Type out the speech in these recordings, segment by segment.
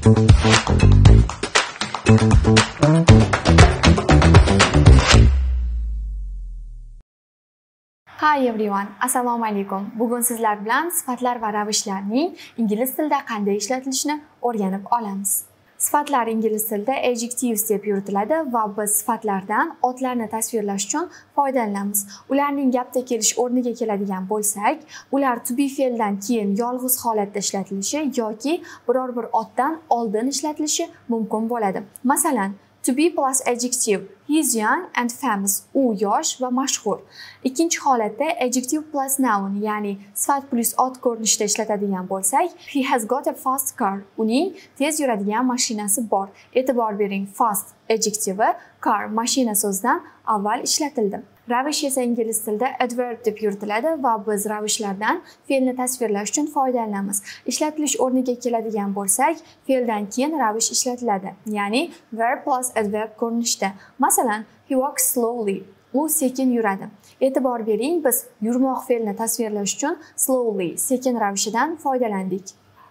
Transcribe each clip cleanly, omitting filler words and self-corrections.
Hi everyone, assalomu alaykum. Bugun sizlar bilan sifatlar va ravishlarning ingliz tilida qanday ishlatilishini o'rganib olamiz. Sifatlar ingliz tilida adjectives deb yuritiladi va biz sifatlardan otlarni tasvirlash uchun foydalanamiz. Ularning gapda kelish o'rniga keladigan bo'lsak, ular to be fe'ldan keyin yolg'iz holatda ishlatilishi yoki biror bir otdan oldin ishlatilishi mumkin bo'ladi. Masalan, to be plus adjective. He is young and famous. U yosh va mashhur. Ikkinchi holatda adjective plus noun, ya'ni sifat plus ot ko'rinishida ishlatadigan bo'lsak, he has got a fast car. Uning tez yuradigan mashinasi bor. E'tibor bering, fast adjectivi car mashina so'zidan avval ishlatildi. Ravish esa ingliz tilida adverb deb yuritiladi va biz ravishlardan fe'lni tasvirlash uchun foydalanamiz. Ishlatilish o'rniga keladigan bo'lsak, fe'ldan keyin ravish ishlatiladi, ya'ni verb plus adverb ko'rinishida. Masalan, he walks slowly. U sekin yuradi. E'tibor bering, biz yurmoq fe'lini tasvirlash uchun slowly, sekin ravishidan foydalandik.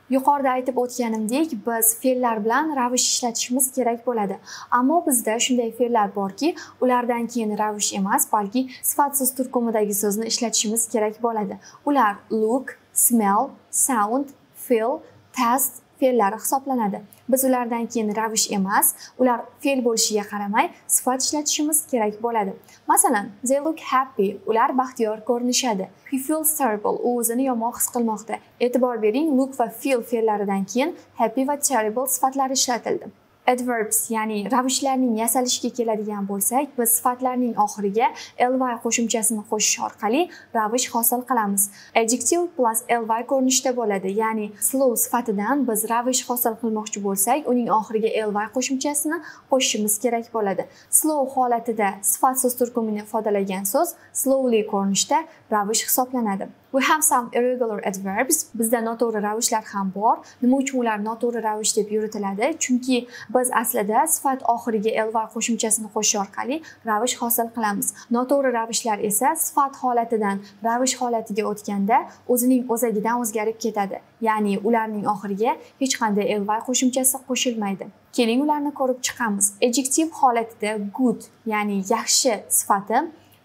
Yuqorida aytib o'tganimdek, biz fe'llar bilan ravish ishlatishimiz kerak bo'ladi. Ammo bizda shunday fe'llar borki, ulardan keyin ravish emas, balki sifatsiz turkumidagi so'zni ishlatishimiz kerak bo'ladi. Ular look, smell, sound, feel, taste fe'llari hisoblanadi. Biz ulardan keyin ravish emas, ular fe'l bo'lishiga qaramay sifat ishlatishimiz kerak bo'ladi. Masalan, they look happy. Ular baxtiyor ko'rinishadi. He feels terrible. U o'zini yomon his qilmoqda. E'tibor bering, look va feel fe'llaridan keyin happy va terrible sifatlari ishlatildi. Adverbs, ya'ni ravishlarning yasalishiga keladigan bo'lsak, biz sifatlarning oxiriga ly qo'shimchasini qo'shish orqali ravish hosil qilamiz. Adjective plus ly ko'rinishda bo'ladi, ya'ni slow sifatidan biz ravish hosil qilmoqchi bo'lsak, uning oxiriga ly qo'shimchasini qo'shishimiz kerak bo'ladi. Slow holatida sifat so'z turkumini ifodalagan so'z slowly ko'rinishda ravish hisoblanadi. We have some irregular adverbs. Bizda noto'g'ri ravishlar ham bor. Nima uchun ular noto'g'ri ravish deb yuritiladi? Chunki biz aslida sifat oxiriga ly qo'shimchasini qo'shish orqali ravish hosil qilamiz. Noto'g'ri ravishlar esa sifat holatidan ravish holatiga o'tganda o'zining o'zagidan o'zgarib ketadi. Ya'ni ularning oxiriga hech qanday ly qo'shimchasi qo'shilmaydi. Keling ularni ko'rib chiqamiz. Adjective holatida good, ya'ni yaxshi sifati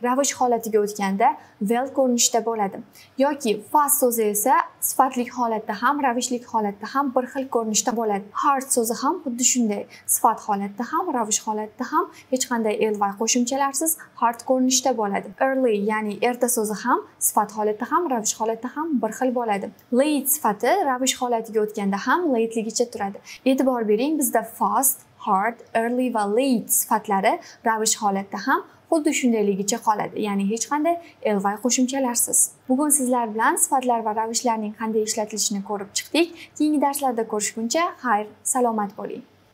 ravish holatiga o'tganda well ko'rinishda bo'ladi. Yoki fast so'zi esa sifatlik holatda ham, ravishlik holatda ham bir xil ko'rinishda bo'ladi. Hard so'zi ham xuddi shunday, sifat holatda ham, ravish holatda ham hech qanday ly qo'shimchalarsiz hard ko'rinishda bo'ladi. Early, ya'ni erta so'zi ham sifat holatda ham, ravish holatda ham bir xil bo'ladi. Late sifati ravish holatiga o'tganda ham lateligicha turadi. E'tibor bering, bizda fast, hard, early va late sifatlari ravish holatda ham xuddi shundayligicha qoladi, ya'ni hech qanday ly qo'shimchalarsiz. Bugun sizlar bilan sifatlar va ravishlarning qanday ishlatilishini ko'rib chiqdik. Keyingi darslarda ko'rishguncha xayr, salomat bo'ling.